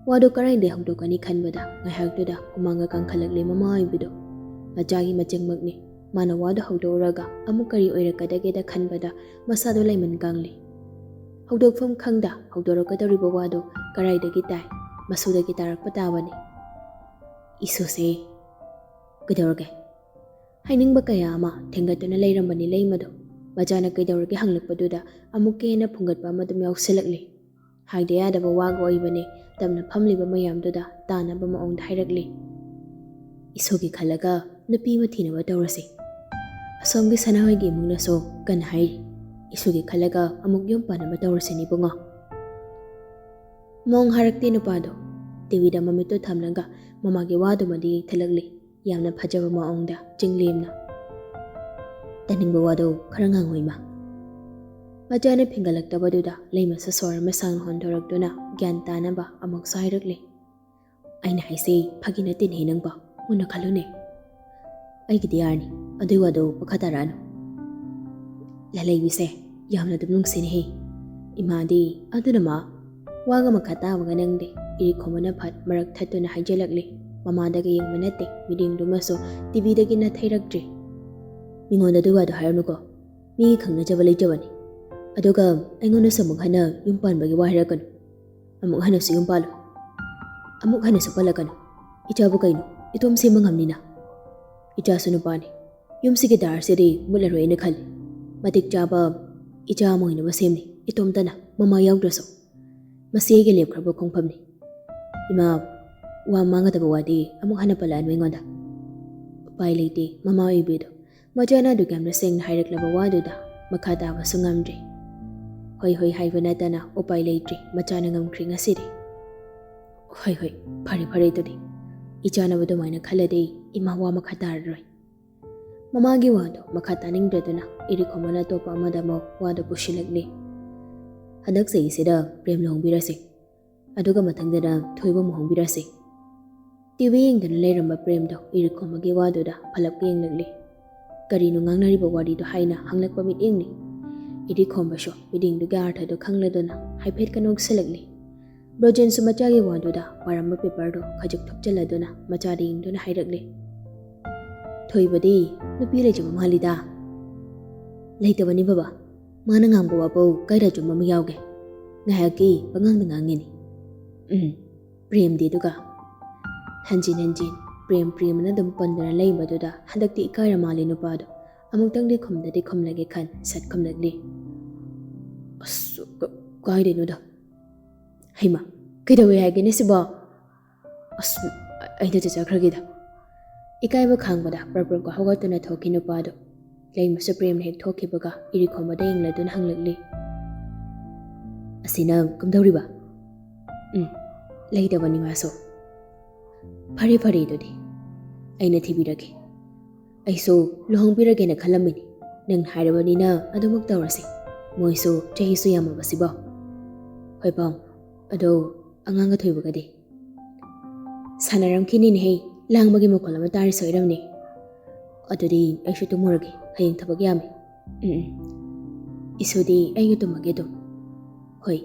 ꯋꯥꯗꯨ ꯀꯔꯥꯏꯗꯩ ꯍꯧꯗꯣꯛꯀꯅꯤ ꯈꯟꯕꯗ ꯉꯥꯏꯍꯥꯛꯇꯨꯗ ꯍꯨꯃꯥꯡꯒ ꯀꯥꯡꯈꯠꯂꯛꯂꯤ ꯃꯃꯥ ꯑꯣꯏꯕꯤꯗꯣ꯫ ꯃꯆꯥꯒꯤ ꯃꯆꯤꯡꯃꯛꯅꯤ꯫ ꯃꯥꯅ ꯋꯥꯗꯨ ꯍꯧꯗꯣꯛꯎꯔꯒ ꯑꯃꯨꯛ ꯀꯔꯤ ꯑꯣꯏꯔꯛꯀꯗꯒꯦꯗ ꯈꯟꯕꯗ ꯃꯁꯥꯗꯣ ꯂꯩꯃꯟ ꯀꯥꯡꯂꯤ꯫ ꯍꯧꯗꯣꯛꯐꯝ ꯈꯪꯗ ꯍꯧꯗꯣꯔꯛꯀꯗꯧꯔꯤꯕ ꯋꯥꯗꯨ ꯀꯔꯥꯏꯗꯒꯤ ꯇꯥꯏ? ꯃꯁꯨꯗꯒꯤ ꯇꯥꯔꯛꯄ ꯇꯥꯕꯅꯤ꯫ "ꯏꯁꯨꯁꯦ, ꯀꯩꯗꯧꯔꯒꯦ?" ꯍꯥꯏꯅꯤꯡꯕ ꯀꯌꯥ ꯑꯃ ꯊꯦꯡꯒꯠꯇꯨꯅ ꯂꯩꯔꯝꯕꯅꯤ ꯂꯩꯃꯗꯣ꯫ ꯃꯆꯥꯅ ꯀꯩꯗꯧꯔꯒꯦ ꯍꯪꯂꯛꯄꯗꯨꯗ ꯑꯃꯨꯛꯀ ꯍꯦꯟꯅ ꯐꯨꯡꯒꯠꯄ ꯑꯃ ꯑꯗꯨꯝ ꯌꯥꯎꯁꯤꯜꯂꯛꯂꯤ꯫ ꯍꯥꯏꯗ ꯌꯥꯗꯕ ꯋꯥꯒ ꯑꯣꯏꯕꯅꯦ, ꯇꯞꯅ ꯐꯝꯂꯤꯕ ꯃꯌꯥꯝꯗꯨꯗ ꯇꯥꯅꯕ ꯃꯑꯣꯡꯗ ꯍꯥꯏꯔꯛꯂꯤ꯫ "ꯏꯁꯨꯒꯤ ꯈꯜꯂꯒ ꯅꯨꯄꯤ ꯑꯃ ꯊꯤꯅꯕ ꯇꯧꯔꯁꯤ꯫ ꯑꯁꯣꯝꯒꯤ ꯁꯅꯥꯍꯣꯏꯒꯤ ꯏꯃꯨꯡꯅꯁꯨ ꯀꯟꯅ ꯍꯥꯏꯔꯤ꯫ ꯏꯁꯨꯒꯤ ꯈꯜꯂꯒ ꯑꯃꯨꯛ ꯌꯨꯝ ꯄꯥꯟꯅꯕ ꯇꯧꯔꯁꯤꯅꯦ ꯏꯕꯨꯡꯉꯣ꯫" ꯃꯑꯣꯡ ꯍꯥꯏꯔꯛꯇꯦ ꯅꯨꯄꯥꯗꯣ꯫ ꯇꯤ ꯚꯤꯗ ꯃꯃꯤꯠꯇꯨ ꯊꯝꯂꯒ ꯃꯃꯥꯒꯤ ꯋꯥꯗꯨꯃꯗꯤ ꯌꯦꯡꯊꯠꯂꯛꯂꯤ꯫ ꯌꯥꯝꯅ ꯐꯖꯕ ꯃꯑꯣꯡꯗ ꯆꯤꯡꯂꯦꯝꯅ꯫ "ꯇꯥꯅꯤꯡꯕ ꯋꯥꯗꯣ ꯈꯔ ꯉꯥꯡꯉꯣ ꯏꯃꯥ꯫" ꯃꯆꯥꯅ ꯐꯤꯡꯒꯠꯂꯛꯇꯕꯗꯨꯗ ꯂꯩꯃꯁꯨ ꯁꯣꯔ ꯑꯃ ꯁꯥꯡꯅ ꯍꯣꯟꯗꯣꯔꯛꯇꯨꯅ ꯒ꯭ꯌꯥꯟ ꯇꯥꯅꯕ ꯑꯃꯨꯛꯁꯨ ꯍꯥꯏꯔꯛꯂꯤ꯫ "ꯑꯩꯅ ꯍꯥꯏꯁꯦ ꯐꯥꯒꯤ ꯅꯠꯇꯦꯅꯦꯍꯦ ꯅꯪꯕꯣ, ꯃꯨꯟꯅ ꯈꯜꯂꯨꯅꯦ꯫" "ꯑꯩꯒꯤꯗꯤ ꯌꯥꯔꯅꯤ, ꯑꯗꯨꯏ ꯋꯥꯗꯣ ꯃꯈꯥ ꯇꯥꯔꯛꯑꯅꯨ꯫" ꯂꯂꯩꯕꯤꯁꯦ ꯌꯥꯝꯅ ꯑꯗꯨꯝ ꯅꯨꯡꯁꯤꯅꯦꯍꯦ꯫ ꯏꯃꯥꯗꯤ ꯑꯗꯨꯅ ꯃꯥ ꯋꯥꯒ ꯃꯈꯥ ꯇꯥꯕꯒ ꯅꯪꯗꯦ꯫ ꯏꯔꯤꯛꯈꯣꯝꯕꯅ ꯐꯠ ꯃꯔꯛ ꯊꯠꯇꯨꯅ ꯍꯥꯏꯖꯤꯜꯂꯛꯂꯤ꯫ ꯃꯃꯥꯗꯒ ꯌꯦꯡꯕ ꯅꯠꯇꯦ, ꯃꯤꯠꯌꯦꯡꯗꯨꯃꯁꯨ ꯇꯤꯚꯤꯗꯒꯤ ꯅꯥꯊꯩꯔꯛꯇ꯭ꯔꯤ꯫ "ꯃꯤꯉꯣꯟꯗ ꯑꯗꯨ ꯋꯥꯗꯣ ꯍꯥꯏꯔꯅꯨꯀꯣ꯫ ꯃꯤꯒꯤ ꯈꯪꯅꯖꯕ ꯂꯩꯖꯕꯅꯤ꯫ ꯑꯗꯨꯒ ꯑꯩꯉꯣꯟꯗꯁꯨ ꯑꯃꯨꯛ ꯍꯟꯅ ꯌꯨꯝ ꯄꯥꯟꯕꯒꯤ ꯋꯥ ꯍꯥꯏꯔꯛꯀꯅꯨ꯫ ꯑꯃꯨꯛ ꯍꯟꯅꯁꯨ ꯌꯨꯝ ꯄꯥꯜꯂꯣꯏ꯫ ꯑꯃꯨꯛ ꯍꯟꯅꯁꯨ ꯄꯜꯂꯛꯀꯅꯨ꯫ ꯏꯆꯥꯕꯨ ꯀꯩꯅꯣ, ꯏꯇꯣꯝ ꯁꯦꯝꯕ ꯉꯝꯅꯤꯅ꯫ ꯏꯆꯥꯁꯨ ꯅꯨꯄꯥꯅꯤ꯫ ꯌꯨꯝꯁꯤꯒꯤ ꯗꯥꯔꯁꯤꯗꯤ ꯃꯨꯠꯂꯔꯣꯏꯅ ꯈꯜꯂꯤ꯫ ꯃꯇꯤꯛ ꯆꯥꯕ ꯏꯆꯥ ꯑꯃ ꯑꯣꯏꯅꯕ ꯁꯦꯝꯅꯤ, ꯏꯇꯣꯝꯇꯅ, ꯃꯃꯥ ꯌꯥꯎꯗ꯭ꯔꯁꯨ꯫ ꯃꯁꯤ ꯑꯩꯒꯤ ꯂꯦꯞꯈ꯭ꯔꯕ ꯈꯣꯡꯐꯝꯅꯤ꯫ ꯏꯃꯥ, ꯋꯥ ꯃꯥꯡꯒꯗꯕ ꯋꯥꯗꯤ ꯑꯃꯨꯛ ꯍꯟꯅ ꯄꯜꯂꯛꯑꯅꯨ ꯑꯩꯉꯣꯟꯗ꯫" ꯎꯄꯥꯏ ꯂꯩꯇꯦ, ꯃꯃꯥ ꯑꯣꯏꯕꯤꯗꯣ꯫ ꯃꯆꯥꯅ ꯑꯗꯨꯛ ꯌꯥꯝꯅ ꯁꯦꯡꯅ ꯍꯥꯏꯔꯛꯂꯕ ꯋꯥꯗꯨꯗ ꯃꯈꯥ ꯇꯥꯕꯁꯨ ꯉꯝꯗ꯭ꯔꯦ꯫ ꯍꯣꯏ ꯍꯣꯏ ꯍꯥꯏꯕ ꯅꯠꯇꯅ ꯎꯄꯥꯏ ꯂꯩꯇ꯭ꯔꯦ, ꯃꯆꯥꯅ ꯉꯝꯈ꯭ꯔꯦ ꯉꯁꯤꯗꯤ꯫ "ꯍꯣꯏ ꯍꯣꯏ, ꯐꯔꯦ ꯐꯔꯦ ꯑꯗꯨꯗꯤ꯫ ꯏꯆꯥꯅꯕꯨ ꯑꯗꯨꯃꯥꯏꯅ ꯈꯜꯂꯗꯤ ꯏꯃꯥ ꯋꯥ ꯃꯈꯥ ꯇꯥꯔꯔꯣꯏ꯫" ꯃꯃꯥꯒꯤ ꯋꯥꯗꯣ ꯃꯈꯥ ꯇꯥꯅꯤꯡꯗ꯭ꯔꯗꯨꯅ ꯏꯔꯤꯛꯈꯣꯝꯕꯅ ꯑꯇꯣꯞꯄ ꯑꯃꯗ ꯑꯃꯨꯛ ꯋꯥꯗꯣ ꯄꯨꯁꯤꯜꯂꯛꯂꯤ꯫ "ꯍꯟꯗꯛ ꯆꯍꯤꯁꯤꯗ ꯄ꯭ꯔꯦꯝ ꯂꯨꯍꯣꯡꯕꯤꯔꯁꯦ꯫ ꯑꯗꯨꯒ ꯃꯊꯪꯗꯅ ꯊꯣꯏꯕ ꯑꯃꯨꯛ ꯍꯣꯡꯕꯤꯔꯁꯦ꯫" ꯇꯤꯚꯤ ꯌꯦꯡꯗꯨꯅ ꯂꯩꯔꯝꯕ ꯄ꯭ꯔꯦꯝꯗꯣ ꯏꯔꯤꯛꯈꯣꯝꯕꯒꯤ ꯋꯥꯗꯨꯗ ꯐꯂꯞꯀ ꯌꯦꯡꯂꯛꯂꯤ꯫ "ꯀꯔꯤꯅꯣ ꯉꯥꯡꯅꯔꯤꯕ ꯋꯥꯔꯤꯗꯣ?" ꯍꯥꯏꯅ ꯍꯪꯂꯛꯄ ꯃꯤꯠꯌꯦꯡꯅꯤ꯫ ꯏꯔꯤꯛꯈꯣꯝꯕꯁꯨ ꯃꯤꯠꯌꯦꯡꯗꯨꯒꯤ ꯑꯥꯔꯊꯗꯣ ꯈꯪꯂꯗꯨꯅ ꯍꯥꯏꯐꯦꯠꯀ ꯅꯣꯛꯁꯤꯜꯂꯛꯂꯤ꯫ ꯕ꯭ꯔꯣꯖꯦꯟꯁꯨ ꯃꯆꯥꯒꯤ ꯋꯥꯗꯨꯗ ꯄꯥꯔꯝꯕ ꯄꯦꯄꯔꯗꯣ ꯈꯖꯤꯛ ꯊꯨꯞꯆꯜꯂꯗꯨꯅ ꯃꯆꯥꯗ ꯌꯦꯡꯗꯨꯅ ꯍꯥꯏꯔꯛꯂꯤ꯫ "ꯊꯣꯏꯕꯗꯤ ꯅꯨꯄꯤ ꯂꯩꯖꯕ ꯃꯥꯜꯂꯤꯗ꯫" "ꯂꯩꯇꯕꯅꯤ ꯕꯕꯥ, ꯃꯥꯅ ꯉꯥꯡꯕ ꯋꯥꯕꯧ ꯀꯥꯏꯗ ꯑꯆꯨꯝꯕ ꯑꯃ ꯌꯥꯎꯒꯦ? ꯉꯥꯏꯍꯥꯛꯀꯤ ꯄꯉꯥꯡꯗ ꯉꯥꯡꯉꯤꯅꯤ꯫" "ꯎꯝ, ꯄ꯭ꯔꯦꯝꯗꯤ ꯑꯗꯨꯒ?" ꯍꯟꯖꯤꯟ ꯍꯟꯖꯤꯟ ꯄ꯭ꯔꯦꯝ ꯄ꯭ꯔꯦꯝꯅ ꯑꯗꯨꯝ ꯄꯟꯗꯨꯅ ꯂꯩꯕꯗꯨꯗ ꯍꯟꯗꯛꯇꯤ ꯏꯀꯥꯏꯔ ꯃꯥꯜꯂꯦ ꯅꯨꯄꯥꯗꯣ꯫ ꯑꯃꯨꯛꯇꯪꯗꯤ ꯈꯨꯝꯗꯗꯤ ꯈꯨꯝꯂꯒꯦ ꯈꯟ ꯁꯠ ꯈꯨꯝꯂꯛꯂꯤ꯫ "ꯑꯁ, ꯀ-, ꯀꯥꯏꯗꯩꯅꯣꯗ꯫ ꯍꯩꯃꯥ, ꯀꯩꯗꯧꯋꯦ ꯍꯥꯏꯒꯦꯅꯦ ꯁꯤꯕꯣ? ꯑꯁ, ꯑꯩꯗ ꯆꯠꯆꯈ꯭ꯔꯒꯦꯗ꯫" ꯏꯀꯥꯏꯕ ꯈꯥꯡꯕꯗ ꯄ꯭ꯔꯞ ꯄ꯭ꯔꯞꯀ ꯍꯧꯒꯠꯇꯨꯅ ꯊꯣꯛꯈꯤ ꯅꯨꯄꯥꯗꯣ꯫ ꯂꯩꯃꯁꯨ ꯄ꯭ꯔꯦꯝꯅ ꯍꯦꯛ ꯊꯣꯛꯈꯤꯕꯒ ꯏꯔꯤꯛꯈꯣꯝꯕꯗ ꯌꯦꯡꯂꯗꯨꯅ ꯍꯪꯂꯛꯂꯤ꯫ "ꯑꯁꯤꯅ ꯀꯝꯗꯧꯔꯤꯕ?" "ꯎꯝ, ꯂꯩꯇꯕꯅꯤ ꯃꯥꯁꯨ꯫" "ꯐꯔꯦ ꯐꯔꯦ ꯑꯗꯨꯗꯤ, ꯑꯩꯅ ꯊꯤꯕꯤꯔꯒꯦ꯫ ꯑꯩꯁꯨ ꯂꯨꯍꯣꯡꯕꯤꯔꯒꯦꯅ ꯈꯜꯂꯝꯃꯤꯅꯤ꯫ ꯅꯪ ꯍꯥꯏꯔꯕꯅꯤꯅ ꯑꯗꯨꯃꯛ ꯇꯧꯔꯁꯤ꯫ ꯃꯣꯏꯁꯨ ꯆꯍꯤꯁꯨ ꯌꯥꯝꯃꯕꯁꯤꯕꯣ꯫" "ꯍꯣꯏ ꯄꯥꯎ, ꯑꯗꯣ ꯑꯉꯥꯡꯒ ꯊꯣꯏꯕꯒꯗꯤ?" "ꯁꯥꯟꯅꯔꯝꯈꯤꯅꯤꯅꯦꯍꯦ, ꯂꯥꯡꯕꯒꯤ ꯃꯈꯣꯜ ꯑꯃ ꯇꯥꯔꯤ ꯁꯣꯏꯔꯝꯅꯤ꯫ ꯑꯗꯨꯗꯤ ꯑꯩꯁꯨ ꯇꯨꯝꯃꯨꯔꯒꯦ, ꯍꯌꯦꯡ ꯊꯕꯛ ꯌꯥꯝꯃꯤ꯫" "ꯎꯝ, ꯎꯝ꯫ ꯏꯁꯨꯗꯤ ꯑꯩꯒ ꯇꯨꯝꯃꯒꯦ ꯑꯗꯨꯝ꯫" "ꯍꯣꯏ꯫"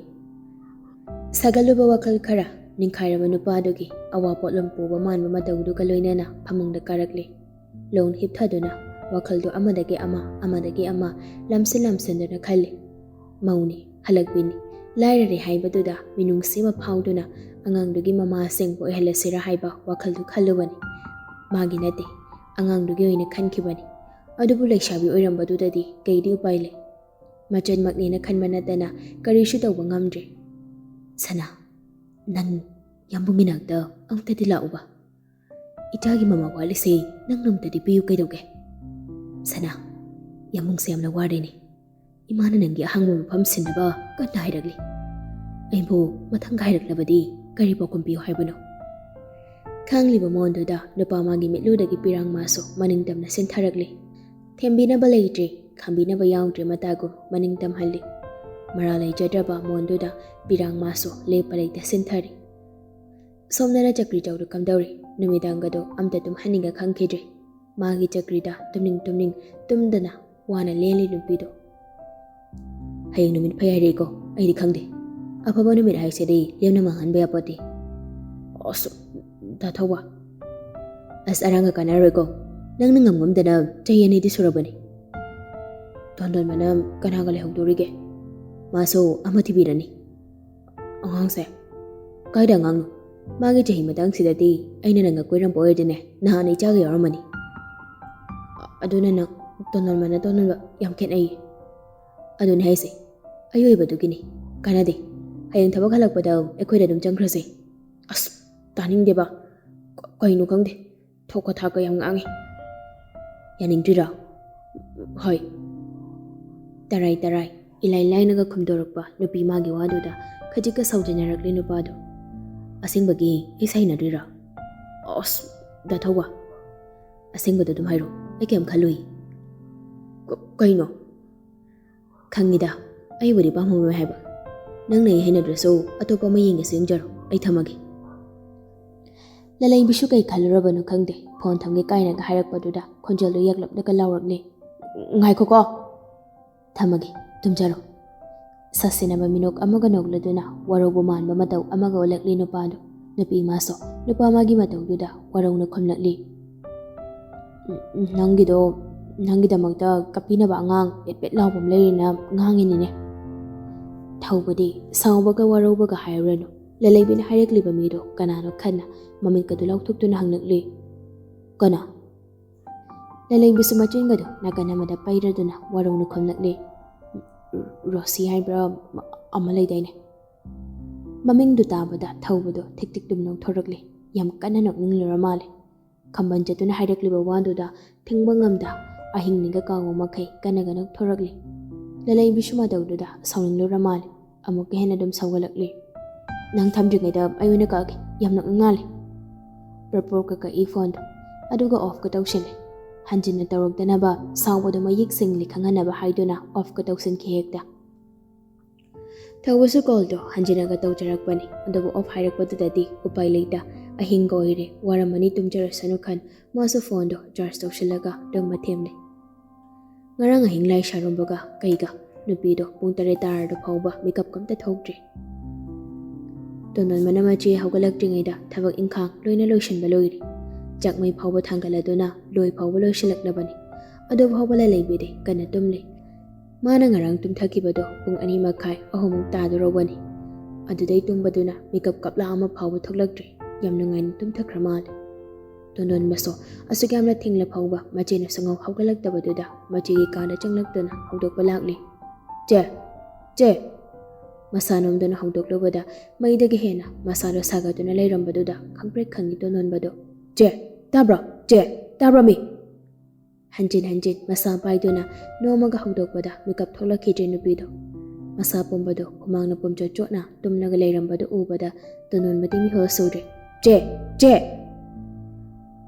ꯁꯥꯒꯠꯂꯨꯕ ꯋꯥꯈꯜ ꯈꯔ ꯅꯤꯡꯈꯥꯏꯔꯕ ꯅꯨꯄꯥꯗꯨꯒꯤ ꯑꯋꯥ ꯄꯣꯠꯂꯨꯝ ꯄꯨꯕ ꯃꯥꯟꯕ ꯃꯇꯧꯗꯨꯒ ꯂꯣꯏꯅꯅ ꯐꯃꯨꯡꯗ ꯀꯥꯔꯛꯂꯦ꯫ ꯂꯣꯡ ꯍꯤꯞꯊꯗꯨꯅ ꯋꯥꯈꯜꯗꯨ ꯑꯃꯗꯒꯤ ꯑꯃ, ꯑꯃꯗꯒꯤ ꯑꯃ ꯂꯝꯁꯤꯟ ꯂꯝꯁꯤꯟꯗꯨꯅ ꯈꯜꯂꯤ꯫ ꯃꯧꯅꯤ, ꯍꯜꯂꯛꯄꯤꯅꯤ, ꯂꯥꯏꯔꯔꯦ ꯍꯥꯏꯕꯗꯨꯗ ꯃꯤꯅꯨꯡꯁꯤ ꯑꯃ ꯐꯥꯎꯗꯨꯅ ꯑꯉꯥꯡꯗꯨꯒꯤ ꯃꯃꯥ ꯑꯁꯦꯡꯕ ꯑꯣꯏꯍꯜꯂꯁꯤꯔꯥ ꯍꯥꯏꯕ ꯋꯥꯈꯜꯗꯨ ꯈꯜꯂꯨꯕꯅꯤ꯫ ꯃꯥꯒꯤ ꯅꯠꯇꯦ, ꯑꯉꯥꯡꯗꯨꯒꯤ ꯑꯣꯏꯅ ꯈꯟꯈꯤꯕꯅꯤ꯫ ꯑꯗꯨꯕꯨ ꯂꯩꯁꯥꯕꯤ ꯑꯣꯏꯔꯝꯕꯗꯨꯗꯗꯤ ꯀꯩꯗꯤ ꯎꯄꯥꯏ ꯂꯩ? ꯃꯆꯟꯃꯛꯅꯦꯅ ꯈꯟꯕ ꯅꯠꯇꯅ ꯀꯔꯤꯁꯨ ꯇꯧꯕ ꯉꯝꯗ꯭ꯔꯦ꯫ "ꯁꯅꯥ, ꯅꯪ ꯌꯥꯝꯕꯨꯡꯒꯤ ꯅꯥꯛꯇ ꯑꯃꯨꯛꯇꯗꯤ ꯂꯥꯛꯎꯕ꯫ ꯏꯆꯥꯒꯤ ꯃꯃꯥ ꯋꯥꯠꯂꯤꯁꯦ ꯅꯪ ꯑꯃꯨꯛꯇꯗꯤ ꯄꯤꯌꯨ ꯀꯩꯗꯧꯒꯦ?" "ꯁꯅꯥ, ꯌꯥꯝꯕꯨꯡꯁꯦ ꯌꯥꯝꯅ ꯋꯥꯔꯦꯅꯦ꯫ ꯏꯃꯥꯅ ꯅꯪꯒꯤ ꯑꯍꯥꯡꯕ ꯃꯐꯝ ꯁꯤꯟꯅꯕ ꯀꯟꯅ ꯍꯥꯏꯔꯛꯂꯤ꯫ ꯑꯩꯕꯨ ꯃꯊꯪꯒ ꯍꯥꯏꯔꯛꯂꯕꯗꯤ ꯀꯔꯤ ꯄꯥꯎꯈꯨꯝ ꯄꯤꯌꯨ ꯍꯥꯏꯕꯅꯣ?" ꯈꯥꯡꯂꯤꯕ ꯃꯑꯣꯟꯗꯨꯗ ꯅꯨꯄꯥ ꯃꯥꯒꯤ ꯃꯤꯠꯂꯨꯗꯒꯤ ꯄꯤꯔꯥꯡ ꯃꯥꯁꯨ ꯃꯅꯤꯡ ꯇꯝꯅ ꯁꯤꯟꯊꯔꯛꯂꯤ꯫ ꯊꯦꯝꯕꯤꯅꯕ ꯂꯩꯇ꯭ꯔꯦ, ꯈꯥꯝꯕꯤꯅꯕ ꯌꯥꯎꯗ꯭ꯔꯦ ꯃꯇꯥꯒꯨꯝ ꯃꯅꯤꯡ ꯇꯝꯍꯜꯂꯤ꯫ ꯃꯔꯥ ꯂꯩꯖꯗ꯭ꯔꯕ ꯃꯑꯣꯟꯗꯨꯗ ꯄꯤꯔꯥꯡ ꯃꯥꯁꯨ ꯂꯦꯞꯄ ꯂꯩꯇ ꯁꯤꯟꯊꯔꯤ꯫ ꯁꯣꯝꯗꯅ ꯆꯀ꯭ꯔꯤ ꯆꯧꯗꯨ ꯀꯝꯗꯧꯔꯤ? ꯅꯨꯃꯤꯗꯥꯡꯒꯗꯣ ꯑꯝꯇ ꯇꯨꯝꯍꯟꯅꯤꯡꯒ ꯈꯪꯈꯤꯗ꯭ꯔꯦ꯫ ꯃꯥꯒꯤ ꯆꯀ꯭ꯔꯤꯗ ꯇꯨꯝꯅꯤꯡ ꯇꯨꯝꯅꯤꯡ ꯇꯨꯝꯗꯅ ꯋꯥꯅ ꯂꯦꯜꯂꯤ ꯅꯨꯄꯤꯗꯣ꯫ "ꯍꯌꯦꯡ ꯅꯨꯃꯤꯠ ꯐꯩ ꯍꯥꯏꯔꯛꯏꯀꯣ, ꯑꯩꯗꯤ ꯈꯪꯗꯦ꯫ ꯑꯐꯕ ꯅꯨꯃꯤꯠ ꯍꯥꯏꯁꯤꯗꯤ ꯂꯦꯝꯅ ꯃꯥꯡꯍꯟꯕ ꯌꯥꯄꯣꯠꯇꯦ꯫ ꯑꯁ, ꯗꯥ ꯊꯧꯕ, ꯑꯁ, ꯑꯔꯥꯡꯒ ꯀꯥꯟꯅꯔꯣꯏꯀꯣ꯫ ꯅꯪꯅ ꯉꯝ ꯉꯝꯗꯅ ꯆꯍꯤ ꯑꯅꯤꯗꯤ ꯁꯨꯔꯕꯅꯤ꯫ ꯇꯣꯟꯗꯣꯟꯕꯅ ꯀꯅꯥꯒ ꯂꯩꯍꯧꯗꯣꯔꯤꯒꯦ? ꯃꯥꯁꯨ ꯑꯃ ꯊꯤꯕꯤꯔꯅꯤ꯫ ꯑꯉꯥꯡꯁꯦ, ꯀꯥꯏꯗ ꯑꯉꯥꯡꯅꯣ? ꯃꯥꯒꯤ ꯆꯍꯤ ꯃꯇꯥꯡꯁꯤꯗꯗꯤ ꯑꯩꯅ ꯅꯪꯒ ꯀꯣꯏꯔꯝꯕ ꯑꯣꯏꯔꯗꯤꯅꯦ, ꯅꯍꯥꯟ ꯏꯆꯥꯒ ꯌꯥꯎꯔꯝꯃꯅꯤ꯫ ꯑ-, ꯑꯗꯨꯅ ꯅꯪ ꯇꯣꯟꯗꯣꯟꯕꯅ ꯇꯣꯟꯗꯣꯟꯕ ꯌꯥꯝ ꯈꯦꯠꯅꯩꯌꯦ꯫ ꯑꯗꯨꯅꯦ ꯍꯥꯏꯁꯦ, ꯑꯩ ꯑꯣꯏꯕꯗꯨꯒꯤꯅꯤ꯫ ꯀꯥꯟꯅꯗꯦ꯫ ꯍꯌꯦꯡ ꯊꯕꯛ ꯍꯜꯂꯛꯄꯗ ꯑꯩꯈꯣꯏꯗ ꯑꯗꯨꯝ ꯆꯪꯈ꯭ꯔꯁꯦ꯫ ꯑꯁ, ꯇꯥꯅꯤꯡꯗꯦꯕ꯫ ꯀ-, ꯀꯩꯅꯣ ꯈꯪꯗꯦ꯫ ꯊꯣꯛꯀ ꯊꯥꯛꯀ ꯌꯥꯝ ꯉꯥꯡꯉꯤ꯫ ꯌꯥꯅꯤꯡꯗ꯭ꯔꯤꯔꯣ? ꯍꯣꯏ꯫ ꯇꯔꯥꯏ ꯇꯔꯥꯏ, ꯏꯂꯥꯏ ꯂꯥꯏꯅꯒ ꯈꯨꯝꯗꯣꯔꯛꯄ ꯅꯨꯄꯤ ꯃꯥꯒꯤ ꯋꯥꯗꯨꯗ ꯈꯖꯤꯛꯀ ꯁꯥꯎꯖꯅꯔꯛꯂꯤ ꯅꯨꯄꯥꯗꯣ꯫ "ꯑꯁꯦꯡꯕꯒꯤ ꯑꯩ ꯁꯥꯏꯅꯗ꯭ꯔꯤꯔꯣ?" "ꯑꯁ, ꯗꯥ ꯊꯧꯕ, ꯑꯁꯦꯡꯕꯗꯣ ꯑꯗꯨꯝ ꯍꯥꯏꯔꯣ, ꯑꯩ ꯀꯩꯝ ꯈꯜꯂꯨꯏ꯫" "ꯀ-, ꯀꯩꯅꯣ?" "ꯈꯪꯉꯤꯗ, ꯑꯩꯕꯨꯗꯤ ꯄꯥꯝꯃꯝꯃꯣꯏ ꯍꯥꯏꯕ꯫ ꯅꯪꯅ ꯑꯩ ꯍꯩꯅꯗ꯭ꯔꯁꯨ ꯑꯇꯣꯞꯄ ꯑꯃ ꯌꯦꯡꯒꯦꯁꯨ ꯌꯦꯡꯖꯔꯣ, ꯑꯩ ꯊꯝꯃꯒꯦ꯫" ꯂꯂꯩꯕꯤꯁꯨ ꯀꯩ ꯈꯜꯂꯨꯔꯕꯅꯣ ꯈꯪꯗꯦ, ꯐꯣꯟ ꯊꯝꯒꯦ ꯀꯥꯏꯅꯒ ꯍꯥꯏꯔꯛꯄꯗꯨꯗ ꯈꯣꯟꯖꯦꯜꯗꯨ ꯌꯥꯛꯂꯞꯅꯒ ꯂꯥꯎꯔꯛꯂꯦ꯫ "ꯉꯥꯏꯈꯣꯀꯣ꯫" "ꯊꯝꯃꯒꯦ, ꯇꯨꯝꯖꯔꯣ꯫" ꯁꯥꯁꯤꯟꯅꯕ ꯃꯤꯅꯣꯛ ꯑꯃꯒ ꯅꯣꯛꯂꯗꯨꯅ ꯋꯥꯔꯧꯕ ꯃꯥꯟꯕ ꯃꯇꯧ ꯑꯃꯒ ꯎꯠꯂꯛꯂꯤ ꯅꯨꯄꯥꯗꯨ꯫ ꯅꯨꯄꯤ ꯃꯥꯁꯨ ꯅꯨꯄꯥ ꯃꯥꯒꯤ ꯃꯇꯧꯗꯨꯗ ꯋꯥꯔꯧꯅ ꯈꯨꯝꯂꯛꯂꯤ꯫ "ꯎꯝ, ꯎꯝ, ꯅꯪꯒꯤꯗꯣ, ꯅꯪꯒꯤꯗꯃꯛꯇ ꯀꯞꯄꯤꯅꯕ ꯑꯉꯥꯡ ꯄꯦꯠ ꯄꯦꯠ ꯂꯥꯎꯕ ꯑꯃ ꯂꯩꯔꯦꯅ ꯉꯥꯡꯉꯤꯅꯤꯅꯦ꯫" ꯊꯧꯕꯗꯤ ꯁꯥꯎꯕꯒ ꯋꯥꯔꯧꯕꯒ ꯍꯥꯏꯔꯨꯔꯅꯨ꯫ ꯂꯂꯩꯕꯤꯅ ꯍꯥꯏꯔꯛꯂꯤꯕ ꯃꯤꯗꯣ ꯀꯅꯥꯅꯣ ꯈꯟꯅ ꯃꯃꯤꯠꯀꯗꯨ ꯂꯥꯎꯊꯣꯛꯇꯨꯅ ꯍꯪꯂꯛꯂꯤ꯫ "ꯀꯅꯥ?" ꯂꯂꯩꯕꯤꯁꯨ ꯃꯆꯤꯟꯒꯗꯨ ꯅꯥꯀꯟ ꯑꯃꯗ ꯄꯩꯔꯗꯨꯅ ꯋꯥꯔꯧꯅ ꯈꯨꯝꯂꯛꯂꯤ꯫ "ꯔꯣꯁꯤ ꯍꯥꯏꯕ꯭ꯔꯥ ꯑꯃ ꯂꯩꯗꯥꯏꯅꯦ?" ꯃꯃꯤꯡꯗꯨ ꯇꯥꯕꯗ ꯊꯧꯕꯗꯣ ꯊꯤꯛ ꯊꯤꯛ ꯇꯨꯝ ꯅꯣꯛꯊꯣꯔꯛꯂꯤ꯫ ꯌꯥꯝ ꯀꯟꯅ ꯅꯣꯛꯅꯤꯡꯂꯨꯔ ꯃꯥꯜꯂꯦ꯫ ꯈꯝꯕꯟ ꯆꯠꯇꯨꯅ ꯍꯥꯏꯔꯛꯂꯤꯕ ꯋꯥꯗꯨꯗ ꯊꯤꯡꯕ ꯉꯝꯗ ꯑꯍꯤꯡꯅꯤꯒ ꯀꯥꯡꯕ ꯃꯈꯩ ꯀꯟꯅꯒ ꯅꯣꯛꯊꯣꯔꯛꯂꯤ꯫ ꯂꯂꯩꯕꯤꯁꯨ ꯃꯇꯧꯗꯨꯗ ꯁꯥꯎꯅꯤꯡꯂꯨꯔ ꯃꯥꯜꯂꯦ꯫ ꯑꯃꯨꯛꯀ ꯍꯦꯟꯅ ꯑꯗꯨꯝ ꯁꯧꯒꯠꯂꯛꯂꯤ꯫ "ꯅꯪ ꯊꯝꯗ꯭ꯔꯤꯉꯩꯗ ꯑꯩ ꯑꯣꯏꯅ ꯀꯛꯑꯒꯦ, ꯌꯥꯝ ꯅꯣꯛꯅꯤꯡꯉꯥꯜꯂꯦ꯫" ꯄ꯭ꯔꯄꯣꯔꯒ ꯀꯛꯏ ꯐꯣꯟꯗꯣ, ꯑꯗꯨꯒ ꯑꯣꯐꯀ ꯇꯧꯁꯤꯜꯂꯦ꯫ ꯍꯟꯖꯤꯟꯅ ꯇꯧꯔꯛꯇꯅꯕ ꯁꯥꯎꯕꯗꯣ ꯃꯌꯦꯛ ꯁꯦꯡꯂꯤ ꯈꯪꯍꯟꯅꯕ ꯍꯥꯏꯗꯨꯅ ꯑꯣꯐꯀ ꯇꯧꯁꯤꯟꯈꯤ ꯍꯦꯛꯇ꯫ ꯊꯧꯕꯁꯨ ꯀꯣꯜꯗꯣ ꯍꯟꯖꯤꯟꯅꯒ ꯇꯧꯖꯔꯛꯄꯅꯤ, ꯑꯗꯨꯕꯨ ꯑꯣꯐ ꯍꯥꯏꯔꯛꯄꯗꯨꯗꯗꯤ ꯎꯄꯥꯏ ꯂꯩꯇ꯫ ꯑꯍꯤꯡꯒ ꯑꯣꯏꯔꯦ, ꯋꯥꯔꯝꯃꯅꯤ, ꯇꯨꯝꯖꯔꯁꯅꯨ ꯈꯟ ꯃꯥꯁꯨ ꯐꯣꯟꯗꯣ ꯆꯥꯔꯖ ꯇꯧꯁꯤꯜꯂꯒ ꯇꯨꯝꯕ ꯊꯦꯝꯂꯦ꯫ ꯉꯔꯥꯡ ꯑꯍꯤꯡ ꯂꯥꯏ ꯁꯥꯔꯝꯕꯒ ꯀꯩꯒ ꯅꯨꯄꯤꯗꯣ ꯄꯨꯡ ꯇꯔꯦꯠ ꯇꯥꯔꯗꯨ ꯐꯥꯎꯕ ꯃꯤꯀꯞꯀ ꯑꯝꯇ ꯊꯣꯛꯇ꯭ꯔꯤ꯫ ꯇꯣꯟꯗꯣꯟꯕꯅ ꯃꯆꯦ ꯍꯧꯒꯠꯂꯛꯇ꯭ꯔꯤꯉꯩꯗ ꯊꯕꯛ ꯏꯪꯈꯥꯡ ꯂꯣꯏꯅ ꯂꯣꯏꯁꯤꯟꯕ ꯂꯣꯏꯔꯦ꯫ ꯆꯥꯛꯃꯩ ꯐꯥꯎꯕ ꯊꯥꯡꯒꯠꯂꯗꯨꯅ ꯂꯣꯏ ꯐꯥꯎꯕ ꯂꯣꯏꯁꯤꯜꯂꯛꯂꯕꯅꯤ꯫ ꯑꯗꯨ ꯐꯥꯎꯕ ꯂꯂꯩꯕꯤꯗꯤ ꯀꯟꯅ ꯇꯨꯝꯂꯤ꯫ ꯃꯥꯅ ꯉꯔꯥꯡ ꯇꯨꯝꯊꯈꯤꯕꯗꯣ ꯄꯨꯡ ꯑꯅꯤ ꯃꯈꯥꯏ, ꯑꯍꯨꯝꯃꯨꯛ ꯇꯥꯗꯣꯔꯕꯅꯤ꯫ ꯑꯗꯨꯗꯩ ꯇꯨꯝꯕꯗꯨꯅ ꯃꯤꯀꯞ ꯀꯞꯂꯥ ꯑꯃ ꯐꯥꯎꯕ ꯊꯣꯛꯂꯛꯇ꯭ꯔꯤ꯫ ꯌꯥꯝ ꯅꯨꯡꯉꯥꯏꯅ ꯇꯨꯝꯊꯈ꯭ꯔ ꯃꯥꯜꯂꯦ꯫ ꯇꯣꯟꯗꯣꯟꯕꯁꯨ ꯑꯁꯨꯛ ꯌꯥꯝꯅ ꯊꯦꯡꯂ ꯐꯥꯎꯕ ꯃꯆꯦꯅ ꯁꯨꯡꯍꯧ ꯍꯧꯒꯠꯂꯛꯇꯕꯗꯨꯗ ꯃꯆꯦꯒꯤ ꯀꯥꯗ ꯆꯪꯂꯛꯇꯨꯅ ꯍꯧꯗꯣꯛꯄ ꯂꯥꯛꯂꯤ꯫ "ꯆꯦ! ꯆꯦ!" ꯃꯁꯥ ꯅꯣꯝꯗꯨꯅ ꯍꯧꯗꯣꯛꯂꯨꯕꯗ ꯃꯩꯗꯒꯤ ꯍꯦꯟꯅ ꯃꯁꯥꯗꯣ ꯁꯥꯒꯠꯇꯨꯅ ꯂꯩꯔꯝꯕꯗꯨꯗ ꯈꯪꯄ꯭ꯔꯦꯛ ꯈꯪꯉꯤ ꯇꯣꯟꯗꯣꯟꯕꯗꯣ꯫ "ꯆꯦ! ꯇꯥꯕ꯭ꯔꯣ? ꯆꯦ! ꯇꯥꯕ꯭ꯔꯣ ꯃꯤ?" ꯍꯟꯖꯤꯟ ꯍꯟꯖꯤꯟ ꯃꯁꯥ ꯄꯥꯏꯗꯨꯅ ꯅꯣꯝꯃꯒ ꯍꯧꯗꯣꯛꯄꯗ ꯃꯤꯀꯞ ꯊꯣꯛꯂꯛꯈꯤꯗ꯭ꯔꯦ ꯅꯨꯄꯤꯗꯣ꯫ ꯃꯁꯥ ꯄꯨꯝꯕꯗꯣ ꯍꯨꯃꯥꯡꯅ ꯄꯨꯝꯆꯣꯠ ꯆꯣꯠꯅ ꯇꯨꯝꯂꯒ ꯂꯩꯔꯝꯕꯗꯣ ꯎꯕꯗ ꯇꯣꯟꯗꯣꯟꯕꯗꯤ ꯃꯤꯍꯨꯜ ꯁꯨꯔꯦ꯫ "ꯆꯦ! ꯆꯦ!"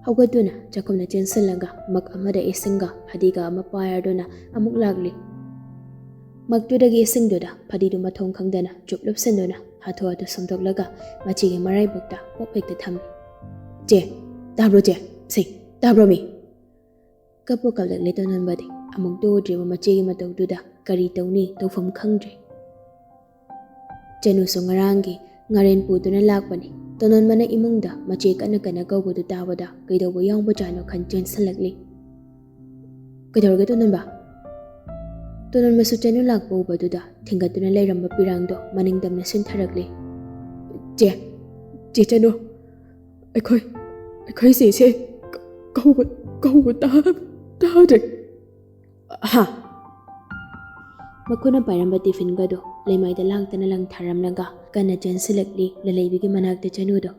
ꯍꯧꯒꯠꯇꯨꯅ ꯆꯥꯛꯈꯨꯝꯗ ꯆꯦꯟꯁꯤꯜꯂꯒ ꯃꯛ ꯑꯃꯗ ꯏꯁꯤꯡꯒ ꯐꯗꯤꯒ ꯑꯃ ꯄꯥꯏꯔꯗꯨꯅ ꯑꯃꯨꯛ ꯂꯥꯛꯂꯤ꯫ ꯃꯛꯇꯨꯗꯒꯤ ꯏꯁꯤꯡꯗꯨꯗ ꯐꯗꯤꯗꯨ ꯃꯊꯣꯡ ꯈꯪꯗꯅ ꯆꯨꯞ ꯂꯨꯞꯁꯤꯟꯗꯨꯅ ꯍꯥꯊꯨ ꯍꯥꯊꯨ ꯁꯨꯝꯗꯣꯛꯂꯒ ꯃꯆꯦꯒꯤ ꯃꯔꯥꯏꯕꯛꯇ ꯄꯣꯞ ꯍꯦꯛꯇ ꯊꯝꯃꯤ꯫ "ꯆꯦ! ꯇꯥꯕ꯭ꯔꯣ ꯆꯦ? ꯁꯤ ꯇꯥꯕ꯭ꯔꯣ ꯃꯤ?" ꯀꯞꯄꯨ ꯀꯞꯂꯛꯂꯦ ꯇꯣꯟꯗꯣꯟꯕꯗꯤ꯫ ꯑꯃꯨꯛꯇ ꯎꯗ꯭ꯔꯤꯕ ꯃꯆꯦꯒꯤ ꯃꯇꯧꯗꯨꯗ ꯀꯔꯤ ꯇꯧꯅꯤ, ꯇꯧꯐꯝ ꯈꯪꯗ꯭ꯔꯦ꯫ ꯆꯅꯨꯁꯨ ꯉꯔꯥꯡꯒꯤ ꯉꯥꯔꯦꯟ ꯄꯨꯗꯨꯅ ꯂꯥꯛꯄꯅꯤ꯫ ꯇꯣꯅꯣꯟꯕꯅ ꯏꯃꯨꯡꯗ ꯃꯆꯦ ꯀꯟꯅ ꯀꯟꯅ ꯀꯧꯕꯗꯨ ꯇꯥꯕꯗ ꯀꯩꯗꯧꯕ ꯌꯥꯎꯕꯖꯥꯠꯅꯣ ꯈꯟ ꯆꯦꯟꯁꯤꯜꯂꯛꯂꯤ꯫ "ꯀꯩꯗꯧꯔꯒꯦ ꯇꯣꯅꯣꯟꯕ?" ꯇꯣꯅꯣꯟꯕꯁꯨ ꯆꯅꯨ ꯂꯥꯛꯄ ꯎꯕꯗꯨꯗ ꯊꯤꯡꯒꯠꯇꯨꯅ ꯂꯩꯔꯝꯕ ꯄꯤꯔꯥꯡꯗꯣ ꯃꯅꯤꯡ ꯇꯝꯅ ꯁꯤꯟꯊꯔꯛꯂꯤ꯫ "ꯆꯦ, ꯆꯦ ꯆꯅꯨ, ꯑꯩꯈꯣꯏ, ꯑꯩꯈꯣꯏ ꯆꯦꯁꯦ ꯀ-, ꯀꯧꯕ, ꯀꯧꯕ ꯇꯥ-, ꯇꯥꯗ꯭ꯔꯦ꯫" "ꯍꯥ?" ꯃꯈꯨꯠꯅ ꯄꯥꯏꯔꯝꯕ ꯇꯤꯐꯤꯟꯒꯗꯣ ꯂꯩꯃꯥꯏꯗ ꯂꯥꯡꯇꯅ ꯂꯪꯊꯔꯝꯂꯒ ꯀꯟꯅ ꯆꯦꯟꯁꯤꯜꯂꯛꯂꯤ ꯂꯂꯩꯕꯤꯒꯤ ꯃꯅꯥꯛꯇ ꯆꯅꯨꯗꯣ꯫